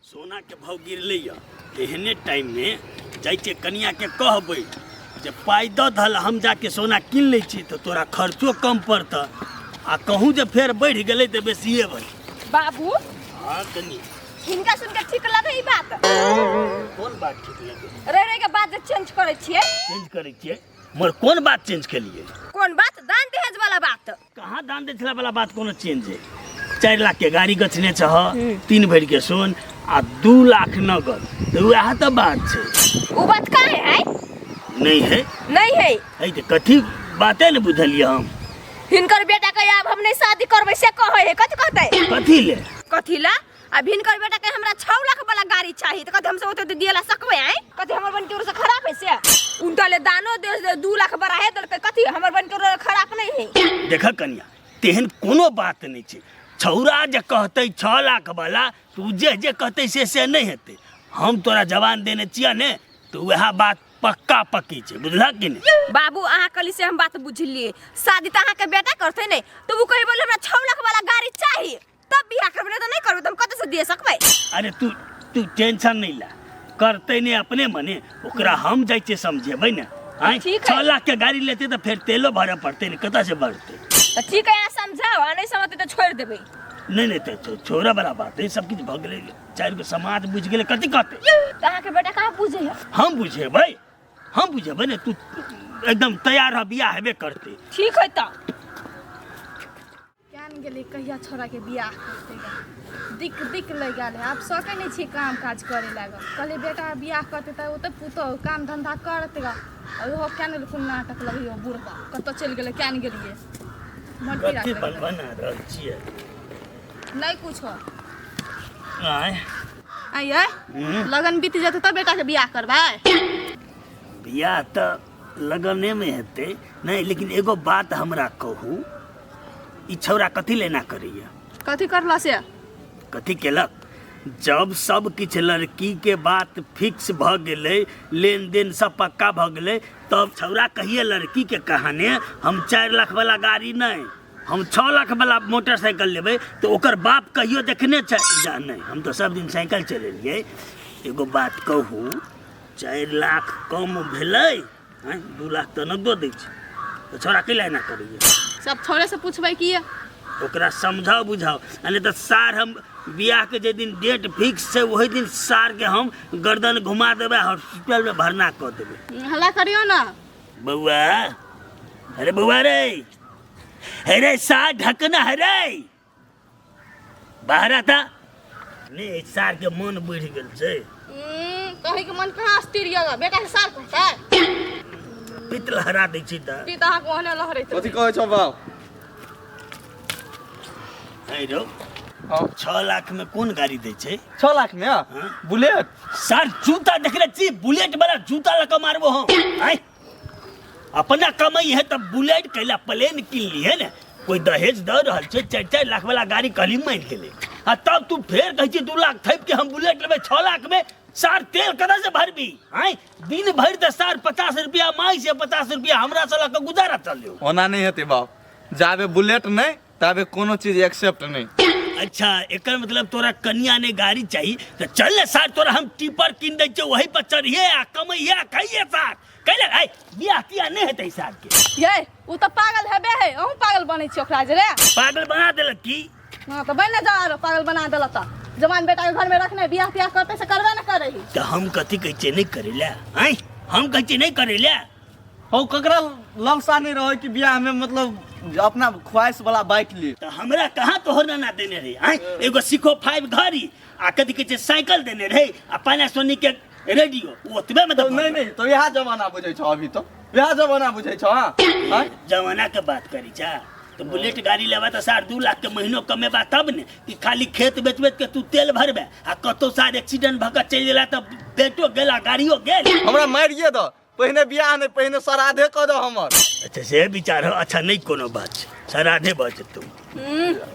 सोना के भाव गिरलै यऽ, एहने टाइम में जाइ छियै कनिया के कहबै जे पाइ दऽ धल, हम जाके सोना कीन लै छी तऽ तोरा खर्चो कम पड़तऽ, आ कहूँ जे फेर बढ़ि गेलै तऽ बेसिए बढ़ि। बाबू। हाँ कनि। हिनका सुन के ठीक लगे ई बात? कोन बात ठीक लगे? रह रह के बात जे चेंज करै छियै। चेंज करै छियै? मगर कोन बात चेंज केलियै? कोन बात? दान दहेज वाला बात। कहाँ दान दक्षिणा वाला बात कोनो चेंज है? 4 लाख के गाड़ी गछने छह, 3 भरि के सोन आ 2 लाख नगद, तऽ वएह तऽ बात छै। उ बात काहे है? नहीं है। नहीं है। है तऽ कथी बाते ने बुझलियै हम। हिनकर बेटा के आब हम नहीं शादी करबै से कहै है, कथी कहतै? कथी ले? कथी ला? अब हिनकर बेटा के हमरा 6 लाख वाला गाड़ी चाही तऽ कथी हमसब ओते दिएला सकबै? आँय, कथी हमर बन के से खराब है से? उनका ले दानो दे दे, 2 लाख बढ़ाए देलकै, कथी हमर बन के खराब नहीं है? देख कनिया, तेहन कोनो बात नहि छै। छौड़ा जे कहतै 6 लाख वाला, तऽ ओ जे जे कहतै से से नहि हेतै। हम तोरा जवान देने छियै ने, तऽ वएह बात पक्का पक्की छै, बुझलक कि नहि? बाबू, अहाँ कहली से हम बात बुझलिए। शादी तऽ अहाँके बेटा करतै नहीं, तऽ वो कही बोले हमरा 6 लाख वाला गाड़ी चाही तब बियाह करबै, नहीं तऽ नहीं करबै, तऽ हम कतऽ से दिए सकबै? अरे तू तू टेंशन नहीं ला, करते नहीं अपने मने, ओकरा हम जाइ छियै समझेबै ने। आँय? ठीक है। 6 लाख के गाड़ी लेते तऽ फेर तेलो भरऽ पड़तै ने, कतऽ से भरतै? तऽ ठीक है, अहाँ समझाओ, आ नहीं समझतै तऽ छोड़ि देबै। नहि नहि, तऽ छोड़ऽ वाला बात है? सब किछु भऽ गेलै, चारि गो समाज बुझि गेलै, कथी कहतै? तऽ अहाँके बेटा कहाँ बुझै है? हम बुझेबै, हम बुझेबै ने। तू एकदम तैयार रह, बियाह हेबे करतै। ठीक है तऽ। केहन गेलै, कहिया छोड़ाके बियाह करतै गे? दिक दिक लागि गेल है, आब सकै नहि छियै काम काज करे लागल। कहलियै बेटा बियाह करतै तऽ ओतऽ पुतहु काम धन्धा करतै गे। आ ओहो केहन गेलै, कोन नाटक लगैयो बुढ़बा, कतऽ चलि गेलै, केहन गेलियै, मन पीड़ा कथी लागि बन गेल। बना रहल छियै? नहि कुछो। आँय? आइए। लगन बीत जेतै तब बेटाके बियाह करबै? बियाह तऽ लगनेमे हेतै। नहि, लेकिन एगो बात हमरा कहू, ई छौड़ा कथी लेना करैया? कथी करला से? कथी केलक? जब सब किछु लड़की के बात फिक्स भऽ गेलै, लेन देन सब पक्का भऽ गेलै, तब छौड़ा कहिए लड़की के कहाने हम 4 लाख वाला गाड़ी नहि, हम 6 लाख वाला मोटरसाइकिल लेबै, तऽ ओकर बाप कहियो देखने छै? जा नहि, हम तऽ सब दिन साइकिल चलेलियै। एगो बात कहू, 4 लाख कम भेलै? आँय, 2 लाख तऽ नगदो दै छै, तऽ छौड़ा कैला एना करैया? सब छोड़े से पूछबै की? ओकरा समझाओ बुझाओ, आ नहि तऽ सार हम बियाहके जे दिन डेट फिक्स छै ओहि दिन सारके हम गर्दन घुमा देबै, हॉस्पिटलमे भरना कऽ देबै। हल्ला करियौ ने। बौआ, अरे बौआ रे, अरे सार ढकना है रे, बाहर आता नहीं। सार के मन बढ़ि गेल छै। कहे के मन कहाँ स्थिर यऽ, बेटा के सार कहतै? पित लहरा दै छी तऽ। पित अहाँके ओहने लहरैत। कथी कहै छौ बाप? है रौ। हाँ। 6 लाख में कोन गाड़ी दै छै? 6 लाख में? हाँ। बुलेट। सर जूता देखने छी? बुलेट वाला जूता लऽ कऽ मारबो हम। आँय, अपना कमाई है तऽ बुलेट कैला, प्लेन कीन ली है ने। कोई दहेज दऽ रहल छै, 4-4 लाख वाला गाड़ी कहली मानि गेलै, आ तब तू फेर कहै छी 2 लाख थैप के हम बुलेट लेबै 6 लाख में। सार तेल कतऽ से भरबी? आँय, दिन भरि तऽ सार 50 रुपया माय से, 50 रुपया हमरा से लऽ कऽ गुजारा चलियौ। ओना नहि हेतै बाप, जाबे बुलेट नहि ताबे कोनो चीज एक्सेप्ट नहि। अच्छा, एकर मतलब तोरा कनिया ने गाड़ी चाही, तऽ चल ने सार, तोरा हम टिपर कीन दै छियौ, वही पर चढ़िए आ कमैहे आ खाइए। सार कैले आइ बियाह तियाह नहि हेतै सार के। ये उ तऽ पागल हेबे है, अहूँ पागल बनै छी ओकरा जरे। पागल बना देलक की? हाँ तऽ बनि ने जा आरो, पागल बना देलक तऽ जवान बेटा के घर में रखने बियाह तियाह करते से करबे ने करे ही। तऽ हम कथी कहै छियै नहि करै लए? आँय, हम कहै छियै नहि करै लए? हौ, ककरा ललसा नहीं रहे कि बियाह में मतलब अपना ख्वाहिश वाला बाइक ली? तऽ हमरा कहाँ तोहर नाना देने रहे? आँय, एगो सिखो फाइव घड़ी आ कथी कहै छै साइकिल देने रहे आ पैनासोनिक के रेडियो, ओतबे में तो नहीं नहीं, तो यह जमाना बुझे छो, अभी तो यह जमाना बुझे छो। हाँ हाँ? जमाना के बात करी छा तो बुलेट गाड़ी लेबा तऽ सार 2 लाख के महीनो कमेबा तब ने, कि खाली खेत बेच बेच के तू तेल भरबे? आ कतौ सार एक्सीडेंट भऽ के चलि गेला तऽ बेटो गेला, गाड़ियो गेल। हमरा मारिए दो, पहिने बियाह नहीं, पहिने श्राद्धे कऽ दो हमर। अच्छा, से विचार हो। अच्छा, नहीं कोनो बात छै, श्राद्धे भऽ जेतौ।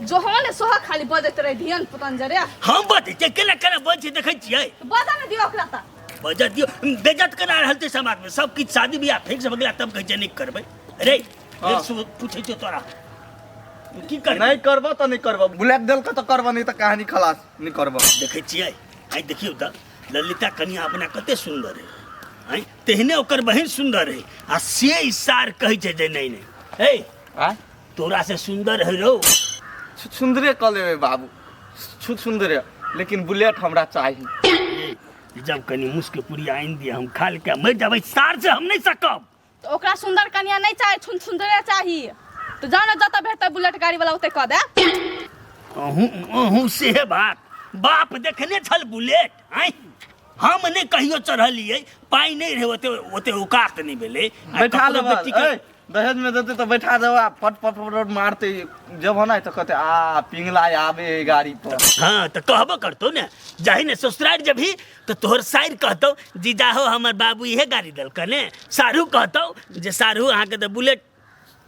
जो हो ने सोह, खाली बजैत रहे धियन पुतन जरे। हम बजै छियै? केना केना बजै छियै, देखै छियै? बजा ने दियौ ओकरा तऽ। बजऽ दियौ, बेजत केना रहल छै समाजमे। सब किछु शादी बियाह फिक्स भऽ गेला तब कहै छै नहि करबै। रे, फेर पूछै छियौ तोरा, तू की करबै? नहीं करबो तो नहीं करबो, बुलेट देलको तो करबो, नहीं तो कहानी खलास, नहीं करबो। देखै छियै? आइ देखियौ तऽ ललिता कनिया अपना कते सुन्दर है, आँय तेहने ओकर बहिन सुन्दर है, आ से ई सार कहै छै जे नहि नहि हे आँय तोरा से सुन्दर है रौ। सुन्दरे कऽ लेबै बाबू, सुन्दरे, लेकिन बुलेट हमरा चाही। जब कनी मुस्क पुरी आनि दिए हम खा के मरि जाबै, सार से हम नहीं सकब। तो ओकरा सुंदर कन्या नहीं चाही, छुन सुंदरे चाही। तो जाओ ना जतऽ भेटतै बुलेट गाड़ी वाला ओतै कऽ दे। अहूँ अहूँ से बात बाप देखने छल बुलेट, आँय हम नहि कहियो चढ़लियै, पाइ नहि रहै ओते, ओते औकात नहि भेलै। आ बैठा ककरो लेबै, बेटीके ए, दहेज में देते तो बैठा देबा, फट फट फट मारते जब होना तो कहते आ पिंगला आबे है गाड़ी पर। हाँ तो कहबो करतो ने, जाही ने ससुराल जबही तो तोहर साइर कहतो जीजा हो हमर बाबू इहे गाड़ी देलक ने, सारू कहतो जे सारू अहाँके तऽ बुलेट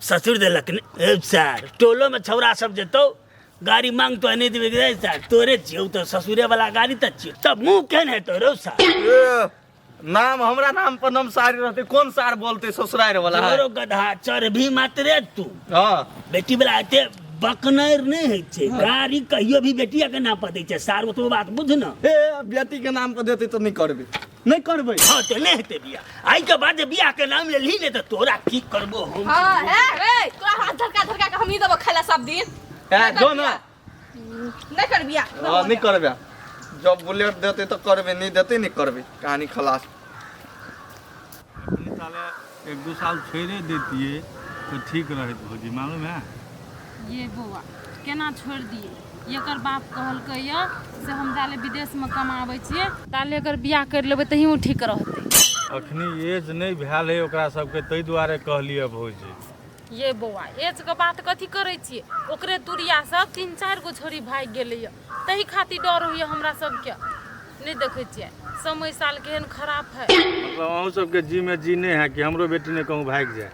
ससुर देलक ने। ए सार टोलो में छौड़ा सब जेतौ गाड़ी मांगतो नहीं देबे रे सार, तोरे छियौ तो ससुरे वाला गाड़ी तऽ छियौ, तब मुँह केहन हेतौ रौ सार? ए, नाम हमरा नाम पर नाम सारी रहते, कौन सार बोलते ससुराल वाला है? तोरो गधा चढ़भी मात्रे तू। हाँ। बेटी वाला एते बकनैर नहीं होइ छै, गाड़ी कहियो भी बेटिया के नाम पर दै छै सार, ओतबो बात बुझ न। ए बेटी के नाम पर देते तो नहीं करबे, नहीं करबे। हाँ तो नहीं हेतै बियाह, आइ के बाद जे बियाह के नाम लेलही ने तऽ तोरा की करबो हम। हाँ, हे, ए, तोरा हाथ धरका धरका के हमही देबो खाय ला सब दिन। ए, जो ना। नहीं कर बियाह। हाँ, नहीं करबे। जब बुलेट देते तो करबे, नहीं देते नहीं करबे, कहानी खलास। अपने साले एक दू साल छोड़े देतिए तो ठीक रहत भौजी, मालूम है? ये बौआ केना छोड़ दिए, एकर बाप कहलकै यऽ से हम जाले विदेशमे कमाबै छियै ताले अगर बियाह करि लेबै तहियो ठीक रहतै। अखनी एज नहि भेल है ओकरा सबके, ताहि दुआरे कहलियै भौजी। ये बौआ एज के बात कथी करै छियै, ओकरे तुरिया सब 3-4 गो छोरी भागि गेलै यऽ, ताहि खातिर डर होइए हमरा सबके। नहि देखै छियै समय साल केहन खराब है। मतलब अहूँ सबके जी में जी नहीं है कि हमरो बेटी ने कहूँ भागि जाए?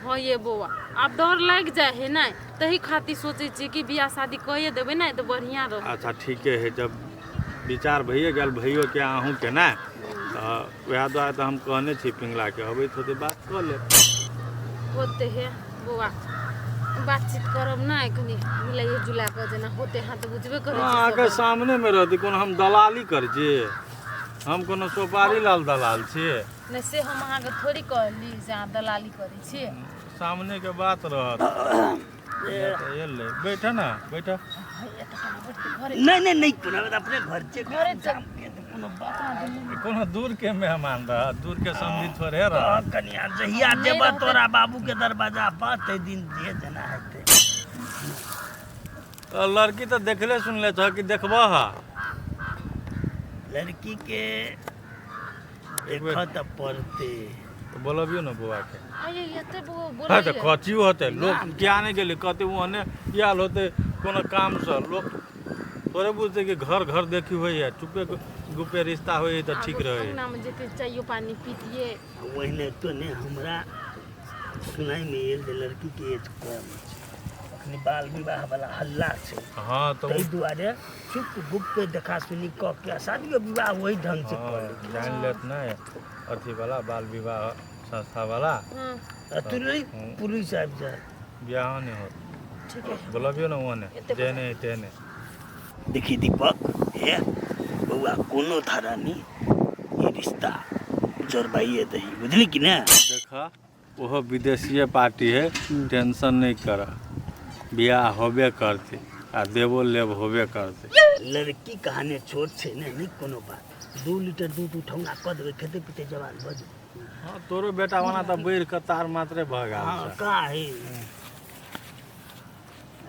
हाँ ये बौआ आब डर लागि जाइ है ने, तही खातिर सोचै छियै कि बियाह शादी कए देबै ने तऽ बढ़िआँ रहत। अच्छा ठीके है, जब विचार भइए गेल भइयो के अहूँ के ने, तऽ वएह दुआरे तऽ हम कहने छी पिंगला के अबैत होतै बात कऽ लेब। होते है बौआ बातचीत करब ने, कनि मिलाइए जुला कऽ जेना होते। हाँ तऽ बुझबे करै छी अहाँके सब। सामने मे रहती, कोनो हम दलाली करै छी? हम कोनो सोपारी लाल दलाल छियै? नहि से हम अहाँके थोड़ी कहली जे अहाँ दलाली करै छी, सामने के बात रहत। एलै बैठ ना, बैठ। नहीं नहीं नहीं, कोनो अपने घर छै, घरे छै। कोनो बात कोनो दूर के मेहमान रह, दूर के समझी थोड़े रह। कनिया जहिया जेबह तोरा बाबू के दरवाजा पर तै दिन जे जेना हेतै। तो लड़की तो देखले सुनले छ कि देखबह? लड़की के देखऽ तऽ पड़तै। तो बोलबियो ना बौआ के। आइए एते बौआ हाँ तऽ बोलैए। कथी होतै, लोक किया नहि गेलै, कहतै ओहने आयल होतै कोनो कामसँ, लोक थोड़े बुझतै कि घर घर देखी होइए, चुपे गुपे रिश्ता होइए तऽ ठीक रहै। अंगनामे जेतै चाइयो पानी पीतिए। ओहिने तो ने हमरा सुनाइमे आयल जे लड़कीके एज कम छै, अखनी बाल विवाह वाला हल्ला छै। हाँ तऽ ताहि दुआरे चुप गुप्त देखा सुनी कऽ के शादियो विवाह वही ढंग से कऽ लेब। जानि लेत ने अथी वाला बाल विवाह संस्था वाला, तुरंत पुलिस आबि जायत, बियाह नहि होत। ठीक है बोलबियो ना ओने जेने तेने। देखी दीपक हे बौआ, कोनो धरानी ई रिश्ता जोड़बाइए दही, बुझली कि ने? देखा ओहो विदेशीय पार्टी है, टेंशन नहीं कर, बियाह होबे करते आ देबो लेब होबे करते। लड़की कहानी छोट छै ने, नहीं कोनो बात, 2 लीटर दूध उठौना कऽ देबै, खेते पीते जवान भऽ जेतै। हाँ तोरो बेटा ओना तऽ बढ़ि कऽ तार मात्रे भऽ गेल। हाँ का है?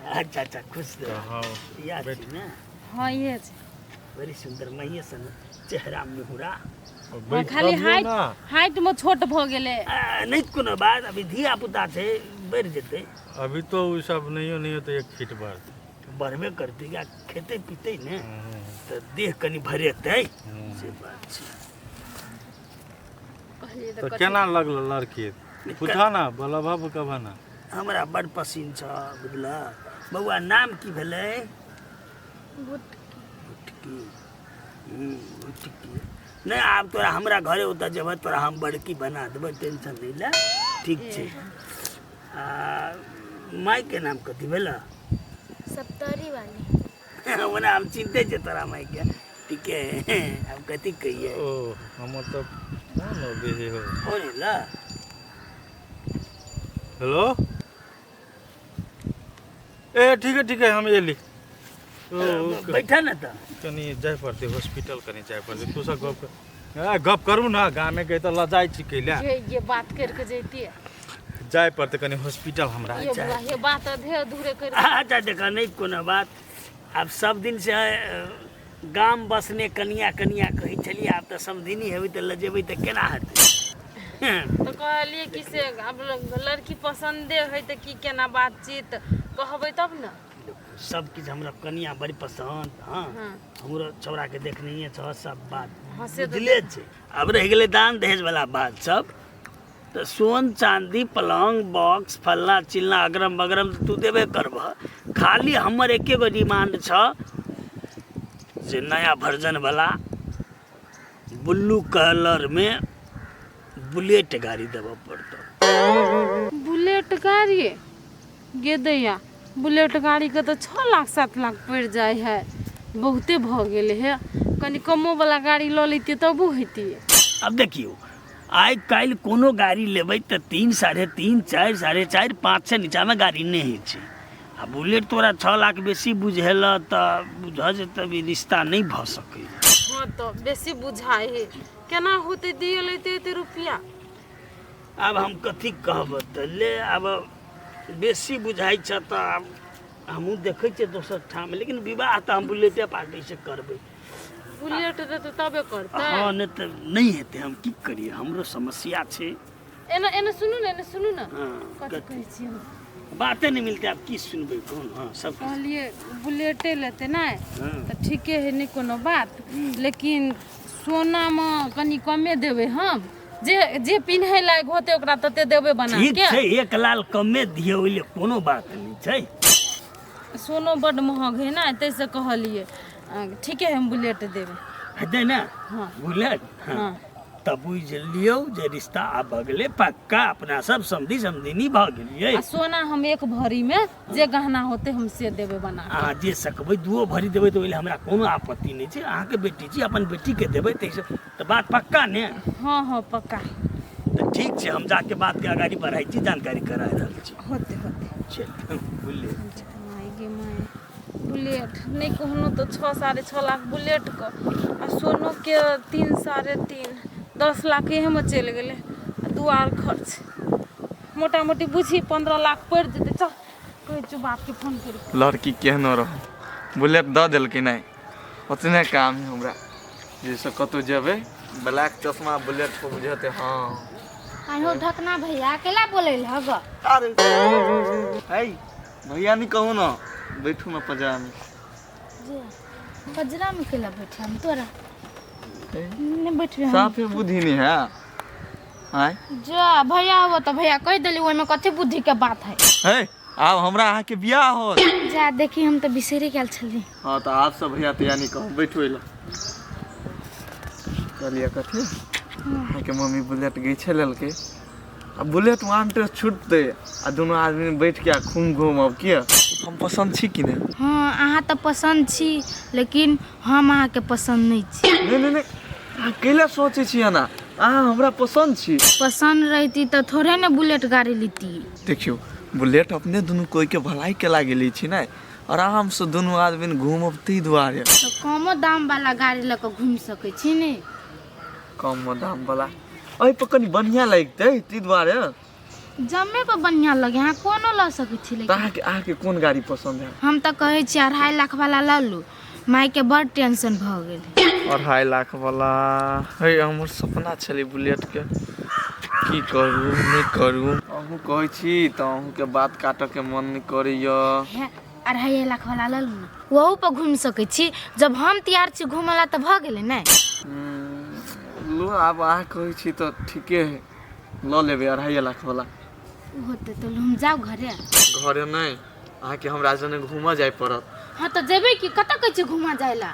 अच्छा अच्छा खुश रह। हाँ इएह छै ने? हाँ इहे छै। बड़ी सुंदर मैये सन चेहरा मुहरा। खाली हाइट हाइट में छोट भ गेलै। नहीं कोनो बात, अभी धिया पुता छै, बढ़ि जेतै। अभी तो उ सब नहियो नहियो तो 1 फीट बढ़तै। बढ़बे करतै, या खेतै पीतै ने तऽ देह कनि भरेतै, से बात छै। तो केना लगल लड़की पूछा ना, बोलबा कबा ना। हमरा बड़ पसिन छ, बुझल बौआ। नाम की भेलै? भुटकी। भुटकी नहि, आब तोरा हमरा घरे ओतऽ जेबह तोरा हम बड़की बना देबै, टेंशन नहि ले, ठीक छै। आ मायके नाम कथी भेल? सप्तरी वाली। ओना हम चिन्हते छियै तोरा मायके। ठीके है, आब कथी कहिए। ओ हमर तऽ फोन अबै है हो। फोन एला? हेलो, ए ठीक है ठीक है, हम एली। ओ बैठा ने तऽ। कनी जाय पड़तै हॉस्पिटल, कनी जाय पड़तै। तू सब गप कर, गप करू ने, गामे के तऽ लजाइ छी कैला। ये बात करके जैतियै। जाय पड़तै कनी हॉस्पिटल हमरा। ये बुआ, ये बात अधे अधूरे कर। अच्छा देखा, नहीं कोनो बात। आब सब दिन से गाम बसने कनिया कनिया कहै छलियै, आब तऽ समधिनी हेबै तऽ लजेबै तऽ केना हेतै? तऽ कहलियै कि से आब लड़की पसन्दे है तऽ की केना बातचीत कहबै तब ने। सब किछु हमरा कनिया बड़ी पसन्द। हाँ, हमरो छौड़ाके देखनहिए छह, सब बात हाँ, से तऽ बुझले छै। आब रहि गेलै दान दहेज वाला बात सब, तऽ सोन चांदी पलंग बॉक्स फलना चिलना अगरम बगरम तऽ तू देबे करबह। खाली हमर एके गो डिमांड छ जे नया वर्जन वाला ब्लू कलर में बुलेट गाड़ी देबऽ पड़तौ। बुलेट गाड़ी गे दैया, बुलेट गाड़ीके तऽ 6 लाख 7 लाख पड़ि जाइ है, बहुते भऽ गेलै हे। कनि कमो वाला गाड़ी लऽ लैतियै तबो होइतियै। अब देखियौ, आइ काल्हि कोनो गाड़ी लेबै तऽ 3, 3.5, 4, 4.5, 5 से नीचाँमे गाड़ी नहि होइ छै। आ बुलेट तोरा 6 लाख बेसी बुझेल तऽ बुझऽ जे तब ई रिश्ता नहि भऽ सकैए। हाँ तऽ बेसी बुझाइ है, केना होतै दिए लैते एते रुपया? आब हम कथी कहब तऽ ले, आब बेसी बुझाइ छ तऽ आब हमहूँ देखै छियै दोसर ठाम, लेकिन विवाह तऽ हम बुलेटे पार्टीसँ करबै। बुलेट देतै तबे करतै। हाँ, नहि तऽ नहि हेतै। हम की करियै, हमरो समस्या छै। एना एना सुनू ने, एना सुनू ने। हाँ। कथी कहै छियै हम? बाते नहि मिलतै, आब की सुनबै कोन? हाँ, सब किछु। कहलियै बुलेटे लेतै नहि? हाँ। तऽ ठीके है, नहि कोनो बात, लेकिन सोनामे कनि कमे देबै हम। जे जे पिन्है लायक होतै ओकरा तते देबै बना ठीक के। छै, 1 लाख कमे दियौ, ओहि लए कोनो बात नहि छै। सोनो बड्ड महग है ने, ताहिसँ कहलियै। ठीके है, हम बुलेट देबै। हेतै ने? हाँ। बुलेट? हाँ। हाँ। तऽ बुझि लियौ जे रिश्ता आब भऽ गेलै पक्का, अपना सब समधि समधिनी भऽ गेलियै। आ सोना हम 1 भरीमे जे गहना होतै हम से देबै बना। अहाँ जे सकबै, 2 भरी देबै तऽ ओहि लए हमरा कोनो आपत्ति नहि छै। अहाँके बेटी छी, अपन बेटीके देबै, ताहिसँ तऽ बात पक्का ने? हाँ हाँ, पक्का। तऽ ठीक छै, हम जाके बातके अगाड़ी बढ़ाइ छी, जानकारी करा रहल छी। होतै होतै। चल बुलेट। माय गे my, bullet नहि कहनो तऽ 6, 6.5 लाख बुलेटके, आ सोनोके 3, 3.5, 10 लाख एहेमे चलि गेलै, आ 2 आर खर्च, मोटा मोटी बुझी 15 लाख पड़ि जेतै। चल कहै छियौ बापके फोन करि। लड़की केहनो रह, बुलेट दऽ देलकै नहि, ओतने काम है हमरा। जैसे कतहु जेबै, ब्लैक चश्मा बुलेट पर बुझेतै। हाँ। आहो ढकना भैया, अकेला बोलै हग? अरे है भैया, नहीं कहू ना, बैठू ना पजामे। जे पजरा में केला बैठे हम तोरा नहीं बैठबे हम। साफे बुद्धि नहीं है आय। जा भैया हो तऽ भैया कहि देली, ओहिमे कथी बुद्धि के बात है? है आब हमरा अहाँके बियाह होत। जा देखी, हम तऽ बिसरे गेल छली। हाँ तऽ आब सब भैया तैया नहीं कहू, बैठू एला। कहलियै कथी, अहाँके मम्मी बुलेट गैछे लेलकै, आ बुलेट वन टे छूटतै आ दुनू आदमी बैठ के आ खूब घूमब। किया, हम पसन्द छी कि नहि? हाँ, अहाँ तऽ पसन्द छी, लेकिन हम अहाँके पसन्द नहि छी। नहि नहि नहि, अहाँ कैला सोचै छी एना? अहाँ हमरा पसन्द छी। पसन्द रहती तऽ थोड़े ने बुलेट गाड़ी लेती। देखियौ, बुलेट अपने दुनू कोइके भलाई के लागे लै छी ने, आरामसँ दुनू आदमी घूमब, ताहि दुआरे। तऽ कमो दाम वाला गाड़ी लऽ कऽ घूमि सकै छी ने? कम दाम वाला एहि पर कनि बढ़िआँ लगतै, ताहि दुआरे। जमे पर बढ़िआँ लगे, अहाँ कोनो लऽ सकै छी। तऽ लेकिन अहाँके कोन गाड़ी पसन्द है? हम तऽ कहै छी 2.5 लाख वाला लऽ लू, मायके बड़ टेंशन भऽ गेल। 2.5 लाख वाला है, हमर सपना छलै बुलेटके। की करू नहि करू, अहूँ कहै छी तऽ अहूँके बात काटऽके मन नहि करैया। हे, 2.5 लाख वाला लऽ लू ने, ओहू पर घूमि सकै छी। जब हम तैयार छी घूमऽ ला तऽ भऽ गेलै ने। लू, आब अहाँ कहै छी तऽ ठीके है, लऽ लेबै 2.5 लाख वाला। होतै तऽ हम जाउ घरे? घरे नहि, अहाँके हमरा जने घूमऽ जाय पड़त। हाँ तऽ जेबै कि, कतऽ कहै छी घूमऽ जाय ला?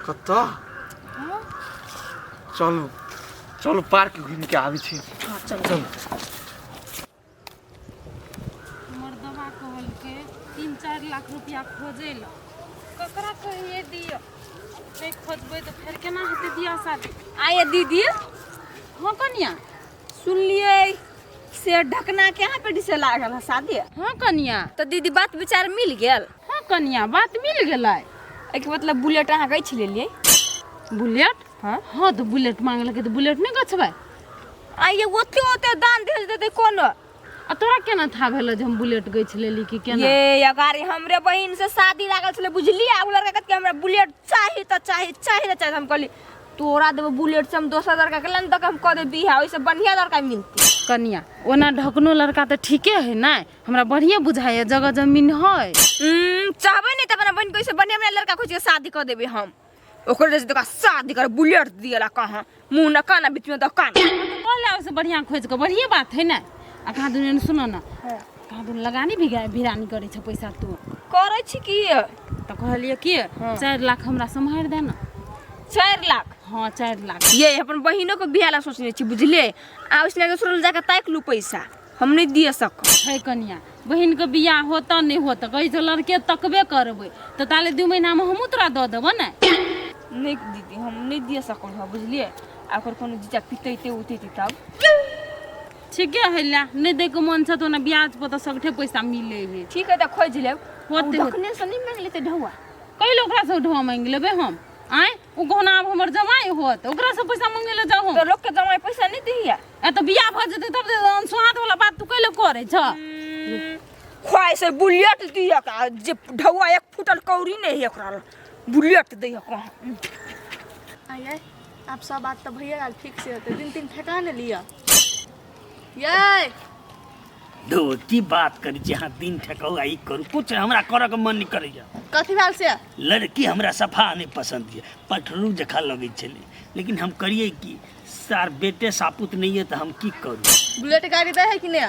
कतऽ? चलू चलू, पार्क घूमि के आबै छी। हाँ चलू। चलू। मर्दबा कहलकै 3-4 लाख रुपया खोजै लए, ककरा कहिए दिअ? नहि खोजबै तऽ फेर केना हेतै बियाह शादी? आये दीदी। हाँ कनिया। सुनलिए से ढकना के यहाँ पे से लागल है शादी। हाँ कनिया। तो दीदी बात विचार मिल गेल? हाँ कनिया, बात मिल गेलै। एहिके मतलब बुलेट अहाँ गछि लेलियै? बुलेट? हाँ। हाँ तऽ बुलेट मांगलकै तऽ बुलेट नहि गछबै? आइये ओते ओते दान भेज देतै कोनो। आ तोरा केना था भेलो जे हम बुलेट गछि लेली कि केना? ये अगारी हमरे बहिन से शादी लागल छलै बुझलियै, उ लड़का कहत कि हमरा बुलेट चाही तऽ चाही, चाही तऽ चाही। हम कहली तोरा देबो बुलेट से हम दोसर लड़का के लन तक हम कऽ देब बियाह, ओहिसे बढ़िया लड़का मिलतै। कनिया ओना ढकनो लड़का तऽ ठीके है ने, हमरा बढ़िया बुझाइए, जगह जमीन है। चाहबै नहि तऽ अपना बहिन के ओहिसे बढ़िया बढ़िया लड़का खोजि के शादी कऽ देबै हम। ओकरे से देखा शादी कर बुलेट दियला कहाँ मुँह न काना बीच में दकान। कहले ओहिसे बढ़िया खोजि कऽ, बढ़िया बात है ने। आ कहाँ दुनिया सुनो ना, कहाँ दुन लगानी भी भिरानी करै छै पैसा तू करै छी की? तऽ कहलियै कि 4 लाख हमरा सम्हारि दे ना। 4 लाख? हाँ 4 लाख। ये अपन बहिनो के बियाह ला सोचने छी बुझलियै, आ उसने दोसरो जाके ताकि लू पैसा, हम नहीं दिए सकब। है कनिया, बहिन के बियाह होता नहीं होता कहै छै लड़के तकबे करबै तऽ ताले 2 महीना में हमहूँ तोरा दऽ देबो ने। नहीं दीदी हम नहीं दिए सकब हँ बुझलियै, आ ओकर कोनो जीजा पितैते उतैते तब। ठीके है ला, नहीं दै के मन छै तऽ ओना ब्याज पर तऽ सगठे पैसा मिले है। ठीक है तऽ खोजि लेब। होते होते। ढकने से नहीं मांगि लेतै ढौआ? कैले ओकरा से ढौआ मांगि लेबै हम? आँय ओ गहना आब हमर जमाइ होत, ओकरा से पैसा मांगे ले जाउ हम? तो लोग के जमाइ पैसा नहीं दैया। ए तऽ बियाह भऽ जेतै तब अनसोहाँत वाला बात तू कैले करै छ? खुआइ से बुलेट दिया का जे ढौआ 1 फुटल कौड़ी नहीं है ओकरा बुलेट दैया कहाँ। आइए आप सब बात तऽ भैया गेल ठीक से होतै, दिन तीन ठेका ने लिअ। ये दो की बात करै छी अहाँ, दिन ठेकौआ ई करू कुछ हमरा करऽ के मन नहीं करैया। कथी भेल से? लड़की हमरा सफा नहीं पसंद ये, पठरू जखा लगै छलै, लेकिन हम करियै की, सार बेटे सापुत नहीं है तऽ हम की करू? बुलेट गाड़ी दै है कि नहीं?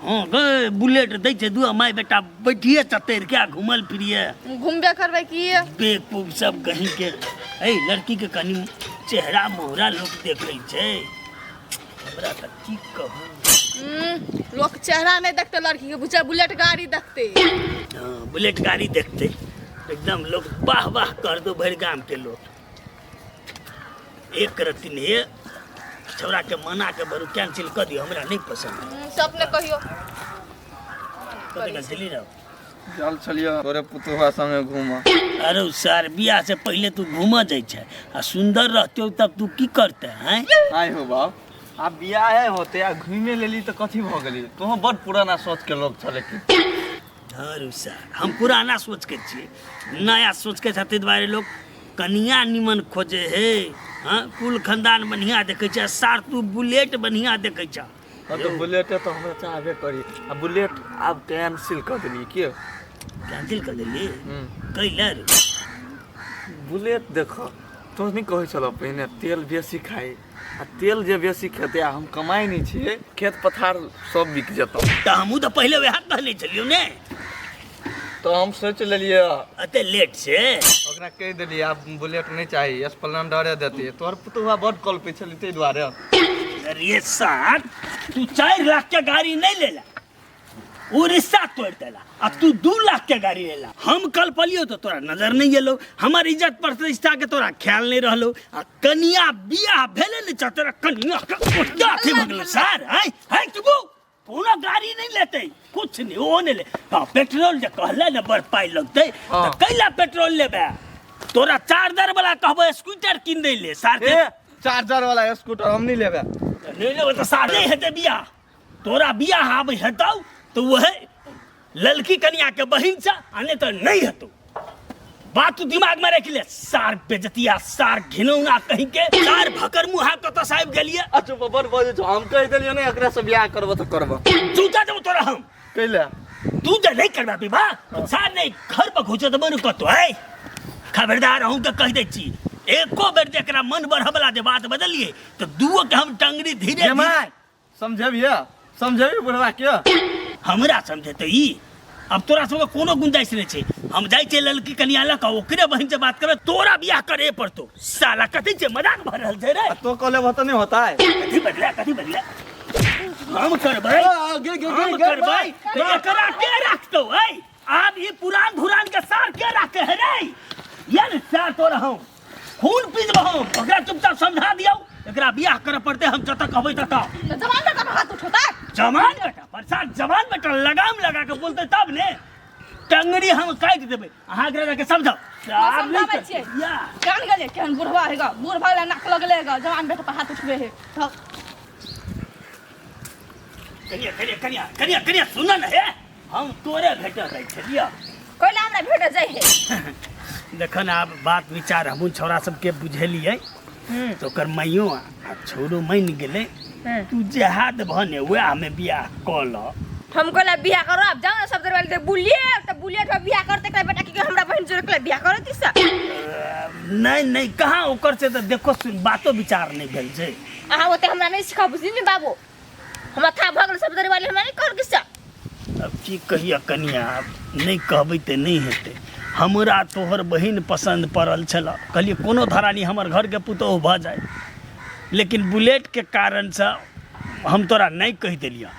हाँ गे बुलेट दै छै, दू माय बेटा बैठिए चतरि के आ घूमल फिरिए। घूमबे करबै की? बेवकूफ सब कहीं के। ऐ लड़की के कनी चेहरा मोहरा लोग देखै छै, हमरा तऽ की कहू। लोग चेहरा नहीं देखते लड़की के, बुझा बुलेट गाड़ी देखते। हाँ बुलेट गाड़ी देखते एकदम लोग वाह वाह कर दो भरि गाम के लोग। एक रत्ती नहीं छौड़ा के मना के बरू कैंसिल कर दियो, हमरा नहीं पसंद। सबने कहियो। कते गलती रहो? चल चलियो तोरे पुतोहा संगे घूमा। अरे सर बियाह से पहले तू घूमा जाइ छै आ सुंदर रहते तब तू की करते हैं? आइ हो बाप, आब बियाहे होते आ घूमे लेली तऽ कथी भऽ गेली? तोहूँ बड़ पुराना सोच के लोग छले की। अरे सर हम पुराना सोच के छियै, नया सोच के छथि दुआरे लोग कनिया निमन खोजे हे। हाँ कुल खानदान बढ़िया देखै छै, सार तू बुलेट बढ़िया देखै छ। हाँ तो बुलेट तो हमरा चाहबे करी, आ बुलेट आब कैंसिल कर देली। के कैंसिल कर देली? कैला रे? बुलेट देख तो नहीं कहै छल पहिने तेल बेसी खाइ, आ तेल जे बेसी खेतै आ हम कमाइ नहीं छियै, खेत पथार सब बिक जेतौ। तऽ हमहूँ तऽ पहिले वएह कहने छलियौ ने। तो हम सोच लेलियै अते लेट से ओकरा कहि देलियै आब बुलेट नहीं चाही, स्प्लेंडरे देतै। तोहर पुतोहुआ बड कलपै छलै ताहि दुआरे। अरे सार तू 4 लाख के गाड़ी नहीं लेला, वो रिश्ता तोड़ देला, आ तू 2 लाख के गाड़ी लेला। हम कल पलियो तो तोरा नजर नहीं एलो, हमार इज्जत प्रतिष्ठा के तोरा ख्याल नहीं रहलो, आ कनिया बियाह भेले नहीं छ तोरा कनिया के उठा थे भगलो सार। हाय हाय चुपू, कोनो गाड़ी नहीं लेते कुछ नहीं, वो नहीं ले। हाँ पेट्रोल जे कहले ने बड़ पाई लगते, तो कैला पेट्रोल लेबे? तोरा चार्जर वाला कहबो स्कूटर किन दे ले सार के। चार्जर वाला स्कूटर हम नहीं लेबे। नहीं लेबे तो सार नहीं हेतै बियाह। तोरा बियाह आबै हेतौ तो वह लड़की कनिया के बहिन से, आ नहीं तो नहीं हेतौ। बात तू दिमाग में रख ले सार बेजतिया, सार घिनौना कहीं के, सार भकर मुहा कतऽ से आबि गेलियै। अच्छा बड़ बजै छौ, हम कहि देलियै ने एकरा से बियाह करबो तऽ करबो। जूता देबो तोरा हम। कैला? तू जे नहीं करबा विवाह सार नहीं घर पर घुसो देबो ने कतौ। है खबरदार अहूँ के कहि दै छी, एको बेर जे एकरा मन बढ़ऽ वला जे बात बदलियै तऽ दूओ के हम टंगरी धीरे धीरे। समझेबियै? समझेबी बुढ़वा के? हमरा समझेतै ई? अब तोरा सबके कोनो गुंजाइश नहीं छै। हम जाइ छियै लड़की कनिया लऽ कऽ ओकरे बहिन से बात करबै, तोरा बियाह करे पड़तौ। साला कथी छै मजाक भऽ रहल छै रे? तो कहले तऽ नहीं होता है। कथी बदला, कथी बदला? हम करबै, हम करबै, एकरा के राखतौ? ऐ आब ई पुरान धुरान के सार के राखे है रे? ये ने सार तोरा हम। खून पी देबो हम। ओकरा चुपचाप समझा दियौ, एकरा बियाह करऽ पड़तै, हम जतऽ कहबै ततऽ। तऽ जवान बेटा पर हाथ उठौता? जवान बेटा प्रसाद, जवान बेटा लगाम लगा के बोलते तब ने, टंगड़ी हम काटि देबै। अहाँ एकरा जाके समझाउ। हम आब नहि समझाबै छियै। या केहन गेलै, केहन बुढ़वा हेगा, बुढ़वा लए नाक लगले हेगा, जवान बेटा पर हाथ उठबे है तऽ। कनिया कनिया कनिया कनिया कनिया, सुन न हे, हम तोरे भेटल रहै छलियै। कैला हमरा भेट जाइ है? देखन आब बात विचार हमहूँ छौड़ा सबके बुझेलियै तऽ ओकर माइयो आ छौड़ो मानि गेलै। तू जेहा देबह ने वएह हमे बियाह कऽ लऽ। हम कहला बियाह करो, आब जाओ ना सब दरवाजे ते बुलेट, तऽ बुलेट पर बियाह करते एकरा बेटा की हमरा बहन जोड़े के बियाह करती से? नहीं नहीं, कहाँ ओकर से तऽ देखो सुन बातो विचार नहीं भेल छै। अहाँ ओते हमरा नहीं सिखा, बुझली ने बाबू? हमरा था भऽ गेल सब दरवाजे, हमरा नहीं कहल किस्सा। अब की कहिया कनिया, आब नहि कहबै तऽ नहि हेतै। हमरा तोहर बहिन पसन्द पड़ल छल, कहलियै कोनो धरानी हमर घरके पुतोहु भऽ जाय, लेकिन बुलेटके कारणसँ हम तोरा नहि कहि देलियऽ।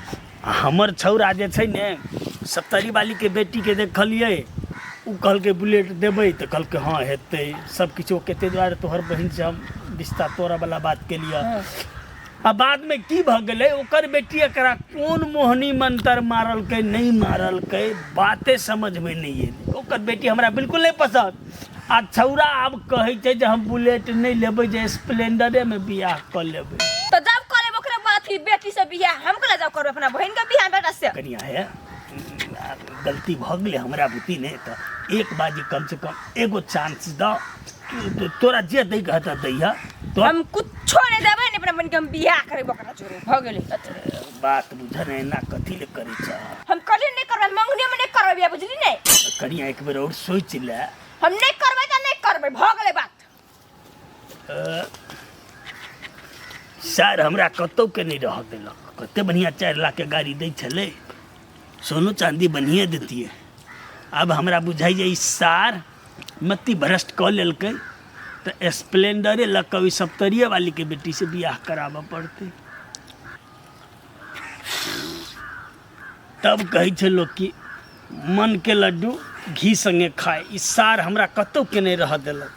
आ हमर छौड़ा जे छै ने, सप्तरी वालीके बेटीके देखलियै, ओ कहलकै बुलेट देबै तऽ कहलकै हँ हेतै सब किछु ओके, ताहि दुआरे तोहर बहिनसँ हम रिश्ता तोड़ऽवला बात केलियऽ। आ बादमे की भऽ गेलै, ओकर बेटी एकरा कोन मोहनी मंतर मारलकै नहि मारलकै, बाते समझमे नहि एलै। ओकर बेटी हमरा बिल्कुल नहि पसन्द। आ छौड़ा आब कहै छै जे हम बुलेट नहि लेबै, जे स्प्लेंडरेमे बियाह कऽ लेबै। तऽ जब कऽ लेब ओकरे अथी बेटी से बियाह, हम केना जाउ करबै अपना बहिन के बियाह बेटा से? कनिया हे, गलती भऽ गेलै हमरा बुद्धि नहि, तऽ एक बाजी कमसँ कम एगो चांस दऽ, तोरा जे दै के हेतऽ दैह तो। हम कुछो नहीं देबै ने, अपना बहिन के हम बियाह करबै ओकरा जोरे, भऽ गेलै। बात बुझऽ ने, एना कथी ले करै छ? हम कहलियै नहीं करबै, मंगनी में नहीं करबै बियाह, बुझली ने? कनिया एक बेर और सोचि ले। हम नहीं करबै तऽ नहीं करबै, भऽ गेलै बात। सर हमरा कतौ के नहीं रह देलक। कते बढ़िया 4 लाख के गाड़ी दै छलै, सोनो चांदी बढ़िए देतियै। आब हमरा बुझाइए ई सार मत्ती भ्रष्ट कऽ लेलकै, तऽ स्प्लेंडरे लऽ कऽ ओहि सप्तरिये वालीके बेटीसँ बियाह कराबऽ पड़तै। तब कहै छै लोक कि मनके लड्डू घी सङ्गे खाय। ई सार हमरा कतौ के नहि रहऽ देलक।